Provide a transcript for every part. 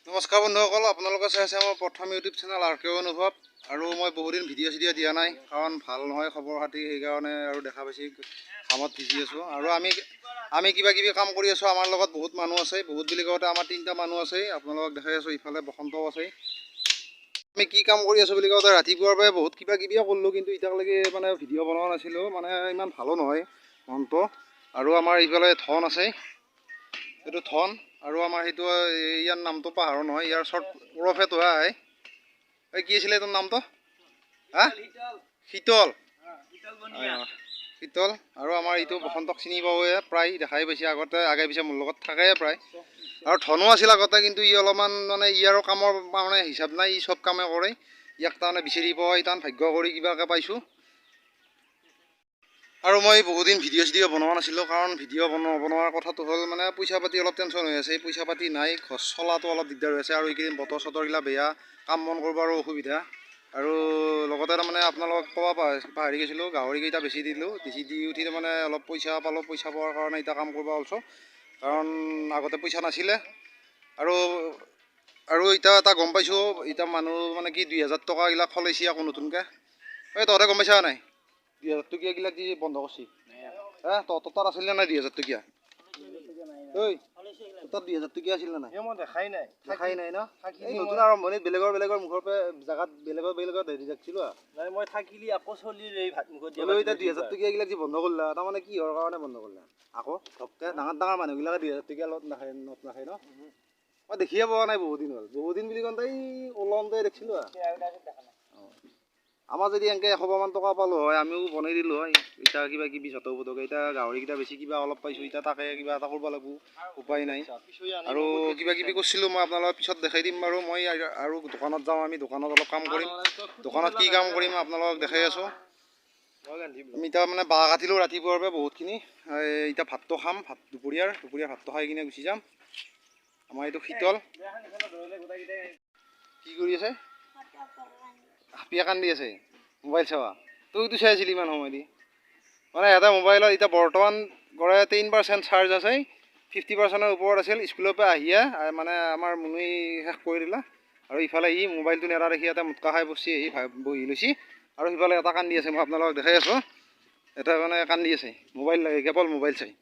নমস্কাৰ বন্ধুসকল, আপোনালোকে চাই আছে মোৰ প্ৰথম ইউটিউব চেনেল আৰ কে অনুভৱ। আৰু মই বহুদিন ভিডিঅ' চিডিঅ' দিয়া নাই, কাৰণ ভাল নহয় খবৰ খাতি, সেইকাৰণে আৰু দেখা পাইছি কামত বিজি আছোঁ। আৰু আমি আমি কিবা কিবি কাম কৰি আছোঁ। আমাৰ লগত বহুত মানুহ আছে, বহুত বুলি কওঁতে আমাৰ তিনিটা মানুহ আছে, আপোনালোকক দেখাই আছোঁ। ইফালে বসন্তও আছে। আমি কি কাম কৰি আছোঁ বুলি কওঁতে ৰাতিপুৱাৰ পৰাই বহুত কিবা কিবিয়ে কৰিলোঁ, কিন্তু এতিয়ালৈকে মানে ভিডিঅ' বনোৱা নাছিলোঁ, মানে ইমান ভালো নহয় মনটো। আৰু আমাৰ ইফালে ধন আছে, এইটো ধন। আৰু আমাৰ সেইটো ইয়াৰ নামটো পাহাৰো নহয়, ইয়াৰ চৰ্ট ওৰফেটোহে আহে। এই কি আছিলে তোৰ নামটো? হা, শীতল, শীতল। আৰু আমাৰ এইটো বসন্তক চিনি পাবয়ে প্ৰায়, দেখাই পাইছে আগতে, আগে পিছে মোৰ লগত থাকে প্ৰায়। আৰু ধনো আছিল আগতে, কিন্তু ই অলপমান মানে ইয়াৰো কামৰ মানে হিচাপ নাই, ই চব কামে কৰে। ইয়াক তাৰমানে বিচাৰি পোৱা টান, ভাগ্য কৰি কিবাকৈ পাইছোঁ। আৰু মই বহুদিন ভিডিঅ' চিডিঅ' বনোৱা নাছিলোঁ, কাৰণ ভিডিঅ' বনোৱাৰ কথাটো হ'ল মানে পইচা পাতি অলপ টেনশ্যন হৈ আছে, পইচা পাতি নাই, ঘৰ চলাটো অলপ দিগদাৰ হৈ আছে। আৰু এইকেইদিন বতৰ চতৰগিলা বেয়া, কাম বন কৰিব আৰু অসুবিধা। আৰু লগতে তাৰমানে আপোনালোকক ক'ব পাহৰি গৈছিলোঁ, গাহৰিকেইটা বেছি দিলোঁ, বেছি দি উঠি তাৰমানে অলপ পইচা পালোঁ। পইচা পোৱাৰ কাৰণে এতিয়া কাম কৰিব ওলছোঁ, কাৰণ আগতে পইচা নাছিলে। আৰু আৰু এতিয়া এটা গম পাইছোঁ, এতিয়া মানুহ মানে কি 2000 টকাগিলাক সলাইছে আকৌ নতুনকৈ। এই তহঁতে গম পাইছা নাই 2000 টকীয়াগিলাক যি বন্ধ কৰিছে? হা, তহঁতৰ তাত আছিল নে নাই 2000 টকীয়া? ঐ, তাত 2000 টকীয়া আছিল নে নাই? মই দেখাই নাই। দেখাই নাই ন? এই নতুন আৰম্ভণিত বেলেগৰ বেলেগৰ মুখৰ পৰা জেগাত বেলেগৰ বেলেগত হেৰি যাচ্ছিলো। নাই, মই থাকিলি আকৌ চলিৰ এই ভাত মুখত দিয়া। এতিয়া 2000 টকীয়াগিলাক যি বন্ধ কৰিলা, তাৰমানে কিহৰ কাৰণে বন্ধ কৰিলা? আকৌ ধপকে ডাঙৰ ডাঙৰ মানুহবিলাকে 2000 টকীয়া লগত নাখায়, নোট নাখায় ন? মই দেখিয়ে পোৱা নাই বহুদিন হ'ল, বহুদিন বুলি কওঁতে এই ওলাওঁতে দেখিছিলোঁ। আমাৰ যদি এনেকৈ 100মান টকা পালোঁ হয়, আমিও বনাই দিলোঁ হয়। এতিয়া কিবা কিবি যত পটকে এতিয়া গাহৰিকেইটা বেছি কিবা অলপ পাইছোঁ, এতিয়া তাকে কিবা এটা কৰিব লাগিব, উপায় নাই। আৰু কিবা কিবি কৰিছিলোঁ মই, আপোনালোকক পিছত দেখাই দিম বাৰু। মই আৰু দোকানত যাওঁ, আমি দোকানত অলপ কাম কৰিম। দোকানত কি কাম কৰিম আপোনালোকক দেখাই আছোঁ। আমি এতিয়া মানে বাঁহ কাটিলোঁ ৰাতিপুৱাৰ পৰা বহুতখিনি। এতিয়া ভাতটো খাম, ভাত দুপৰীয়াৰ ভাতটো খাই কিনে গুচি যাম। আমাৰ এইটো শীতল কি কৰি আছে? হাপিয়া কান্দি আছে, মোবাইল চাবা। তইতো চাই আছিলি ইমান সময় দি। মানে এটা মোবাইলত এতিয়া বৰ্তমান গড়ে 10% চাৰ্জ আছে, 50%ৰ ওপৰত আছিল। স্কুলৰ পৰা আহিয়ে মানে আমাৰ মুনুই শেষ কৰি দিলা। আৰু ইফালে ই মোবাইলটো নেৰা দেখি এটা মুটকা খাই বচি আহি বহি লৈছি। আৰু সিফালে এটা কান্দি আছে, মই আপোনালোকক দেখাই আছোঁ। এটা মানে কান্দি আছে, মোবাইল লাগে, কেৱল মোবাইল চাই।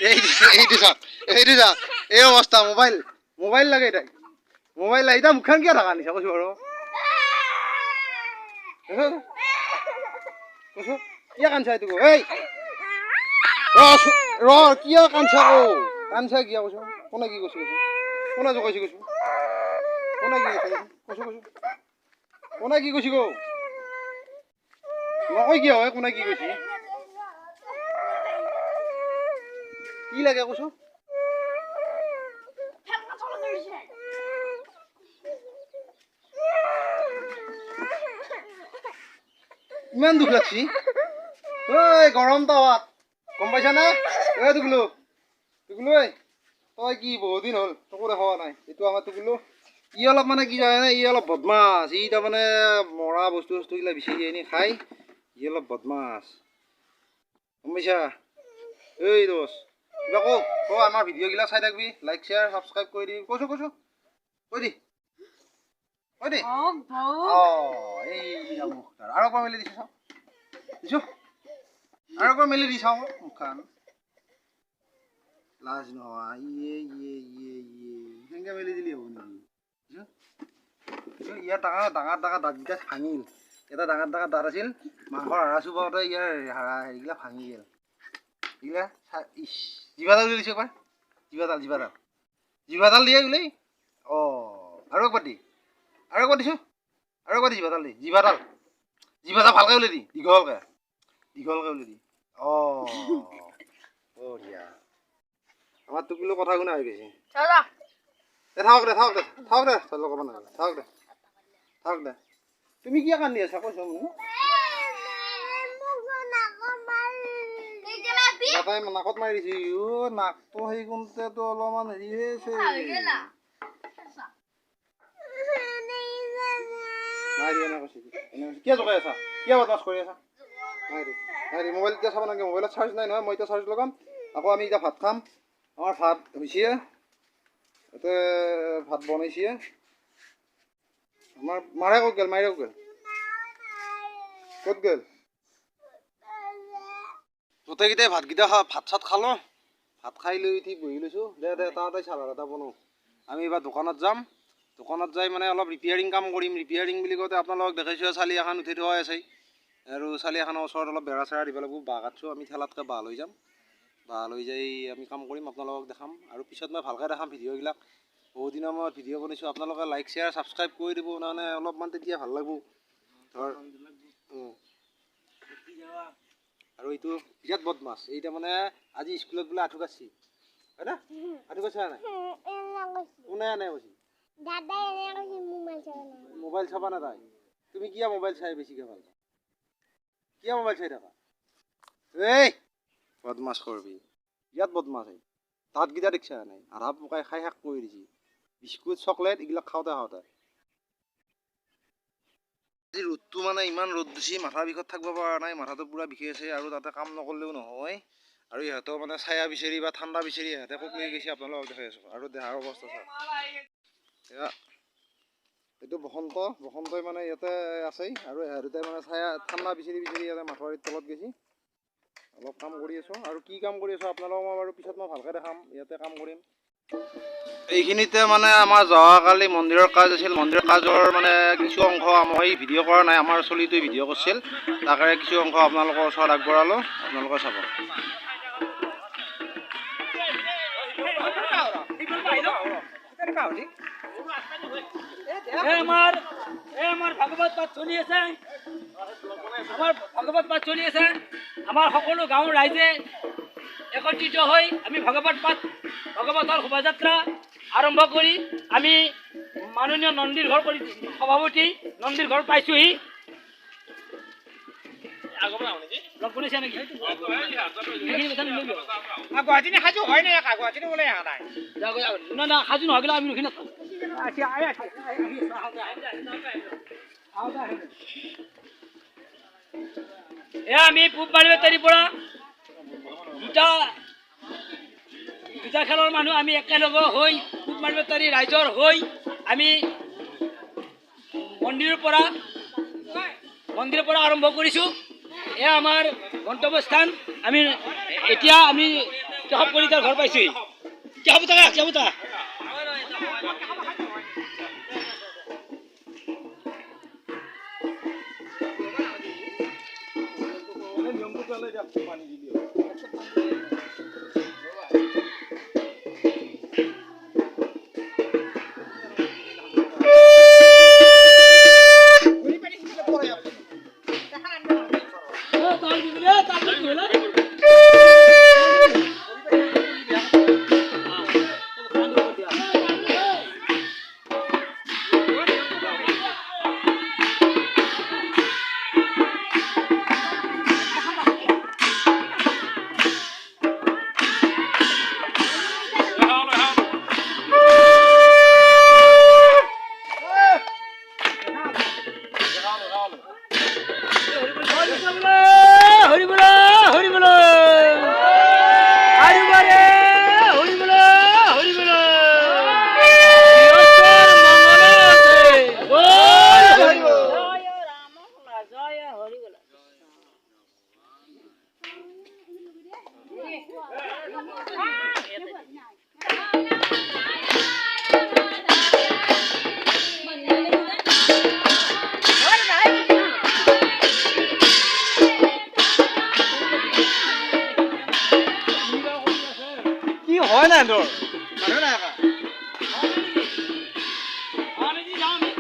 এইটো চাওক, এইটো চাওক, এই অৱস্থা। মোবাইল মোবাইল লাগে তাইক, মোবাইল লাগে। এতিয়া মুখখন কিয় ঢাকা নিছা কৈছোঁ আৰু? কৈছোঁ কিয় কান্দছা এইটো? এই ৰ, কিয় কান্দছা? কান্দছা কিয় কৈছোঁ? কোনে কি কৈছোঁ? কৈছোঁ কোনে জোকাইছে? কৈছোঁ কোনে কি কৈছে? কৈছোঁ কৈছোঁ কোনে কি কৈছে? ক নকয় কিয় হয়? কোনে কি কৈছে? কি লাগে কৈছো? ইমান দুখ লাগছি ঐ, গৰম তাৱাত, গম পাইছা না? ঐ টুকুলু, টুকুলু ঐ, তই কি বহুদিন হ'ল তোকো দেখা নাই। এইটো আমাৰ টুকুলু, ই অলপ মানে কি জানে, ই অলপ বদমাছ। ই তাৰমানে মৰা বস্তু চস্তুগিলা বিচাৰি আনি খাই, ই অলপ বদমাছ, গম পাইছা? এই দোষ কিবা কওঁ, ক আমাৰ ভিডিঅ'গিলা চাই থাকবি, লাইক শ্বেয়াৰ ছাবস্ক্ৰাইব কৰি দিবি। কৈছোঁ কৈছোঁ, কৈ দি, কৈ দি। অঁ, এই মুখখন আৰু একবাৰ মেলি দিছোঁ, চাওঁ দিছোঁ, আৰু একবাৰ মেলি দি চাওঁ মুখখন। লাজ নোহোৱা, ইয়ে ইয়ে ইয়ে ইয়ে, সেনেকৈ মেলি দিলি হ'ব নেকি? দিছোঁ। ইয়াৰ ডাঙৰ ডাঙৰ ডাঙৰ দাঁতকেইটা ভাঙিল। এটা ডাঙৰ ডাঙৰ দাঁত আছিল, মাংসৰ হাৰা চুবাওঁতে ইয়াৰ হাৰা হেৰিগিলা ভাঙি গ'ল। এইগিলা ইছ, জিভাডাল দিছোঁ একবাৰ, জিভাডাল জিভাডাল জিভাডাল দিয়ে বোলে। অঁ, আৰু একবাৰ দি, আৰু একবাৰ দিছোঁ, আৰু একবাৰ দি, জিভাডাল দি, জিভাডাল জিভাডাল ভালকৈ উলিয়াই দি, দীঘলকৈ দীঘলকৈ উলিয়াই দি। অঁ, বঢ়িয়া। আমাৰ টুকুলো কথা শুনা হৈ গৈছে। দে থাকক দে, থাকক দে, থাকক দে, তই লগাব নালাগে, থাকক দে, থাকক দে। তুমি কিয় কান্দি আছা কৈছোঁ মোক? তাই নাকত মাৰি দিছে। অ', নাকটো সেই কোনতেতো অলপমান হেৰি হৈ আছে। নাই দিয়া, নাই কৈছে। কিয় জোকাই আছা? কিয় বদমাছ কৰি আছা? নাই দে। নাই, মোবাইল এতিয়া চাব নালাগে, মোবাইলত চাৰ্জ নাই নহয়। মই এতিয়া চাৰ্জ লগাম। আকৌ আমি এতিয়া ভাত খাম। আমাৰ ভাত হৈছে, ইয়াতে ভাত বনাইছে। আমাৰ মাৰে ক'ত গ'ল? মাৰে ক'ত গ'ল? ক'ত গ'ল? গোটেইকেইটাই ভাতকেইটা খা, ভাত চাত খালোঁ। ভাত খাই লৈ উঠি বহি লৈছোঁ। দে দে, তাতে চালাড এটা বনাওঁ। আমি এইবাৰ দোকানত যাম। দোকানত যাই মানে অলপ ৰিপেয়াৰিং কাম কৰিম। ৰিপেয়াৰিং বুলি কওঁতে আপোনালোকক দেখাইছোঁ, চালি এখন উঠি থোৱা আছে আৰু চালি এখনৰ ওচৰত অলপ বেৰা চেৰা দিব লাগিব। বাঁহ কাটছোঁ আমি, ঠেলাতকৈ বাঁহ লৈ যাম। বাঁহ লৈ যাই আমি কাম কৰিম, আপোনালোকক দেখাম আৰু পিছত মই ভালকৈ দেখাম ভিডিঅ'বিলাক। বহুত দিনৰ মূৰত ভিডিঅ' বনাইছোঁ। আপোনালোকে লাইক, শ্বেয়াৰ, ছাবস্ক্ৰাইব কৰি দিব, নহ'লে অলপমান তেতিয়া ভাল লাগব ধৰ। আৰু এইটো বিৰাট বদমাছ। এইটা মানে আজি স্কুলত বোলে আঁঠু কাটছি, হয় না? আঁঠু কাটছে নাই? কোনে এনে কৈছি? মোবাইল চাবা না তাই। তুমি কিয় মোবাইল চাই বেছিকৈ ভাল পোৱা? কিয় মোবাইল চাই থাকা? এই বদমাছ কৰবি, বিৰাট বদমাছ। এই দাঁতকেইটা দেখছা নাই? আধা পকাই খাই শেষ কৰি দিছি। বিস্কুট, চকলেট এইবিলাক খাওঁতে খাওঁতে। আজি ৰ'দটো মানে ইমান ৰ'দ দিছি, মাথা বিষত থাকিব পৰা নাই, মাথাটো পূৰা বিষাই আছে। আৰু তাতে কাম নকৰিলেও নহয়। আৰু ইহঁতেও মানে ছায়া বিচাৰি বা ঠাণ্ডা বিচাৰি ইহঁতে ক'ত লৈ গৈছে, আপোনালোকক দেখাই আছোঁ। আৰু দেহাৰ অৱস্থা চাওক। এয়া এইটো বসন্ত। বসন্তই মানে ইয়াতে আছে আৰু ইহঁত দুটাই মানে ছায়া ঠাণ্ডা বিচাৰি বিচাৰি ইয়াতে মাথাউৰিৰ তলত গৈছে। অলপ কাম কৰি আছোঁ আৰু কি কাম কৰি আছোঁ আপোনালোকক মই বাৰু পিছত মই ভালকৈ দেখাম। ইয়াতে কাম কৰিম। এইখিনিতে মানে আমাৰ যোৱাকালি মন্দিৰৰ কাজ আছিল। মন্দিৰৰ কাজৰ মানে কিছু অংশ মই ভিডিঅ' কৰা নাই, আমাৰ চলিটোৱে ভিডিঅ' কৰিছিল। তাৰে কিছু অংশ আপোনালোকৰ ওচৰত আগবঢ়ালোঁ, আপোনালোকে চাব। এই আমাৰ ভাগৱত পাঠ চলি আছে। আমাৰ ভাগৱত পাঠ চলি আছে। আমাৰ সকলো গাঁৱৰ ৰাইজে একত্ৰিত হৈ আমি ভাগৱত পাঠ, ভাগৱতৰ শোভাযাত্ৰা আৰম্ভ কৰি আমি মাননীয় নন্দীৰ ঘৰ কৰি সভাপতি নন্দীৰ ঘৰ পাইছোহি। লগ কৰিছে নেকি? সেইখিনি কথা নলবি। গুৱাহাটী সাজু হয় নাই? গুৱাহাটী ওলাই অহা নাই। না না, সাজু নহয় গ'লে আমি ৰখি নাথাকোঁ। এয়া আমি পূব বাৰীবেটাৰীৰ পৰা দুটা দুটা খেলৰ মানুহ আমি একেলগে হৈ পূব মাৰিবেটাৰী ৰাইজৰ হৈ আমি মন্দিৰৰ পৰা আৰম্ভ কৰিছোঁ। এয়া আমাৰ গন্তব্যস্থান। আমি এতিয়া আমি কেশৱ কলিতাৰ ঘৰ পাইছোঁহি। কেশৱ টাকা, কেশৱ টাকা। নিয়মটো পেলাই দিয়ক, পানী দি দিয়ক। হৰি বোলা, হৰি বোলা, আৰু বাৰে হৰি বোলা, হৰি বোলা। গৃহস্থৰ মংগলতে বল হৰি বল। জয় ৰাম জয় হৰি বোলা। কি হয় নাই তোৰ মানুহ নাই একা। আমি যাওঁ আমি।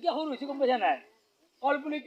কিয় সৰু হৈছে গম পাইছা নাই? কলপুলি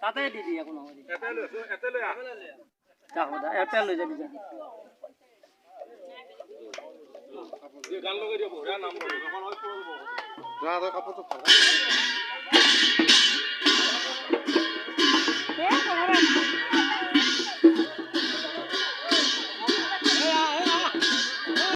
তাতে দি দি একো নহয়। এয়াৰটেল লৈ যাবি যা। কাপোৰটো।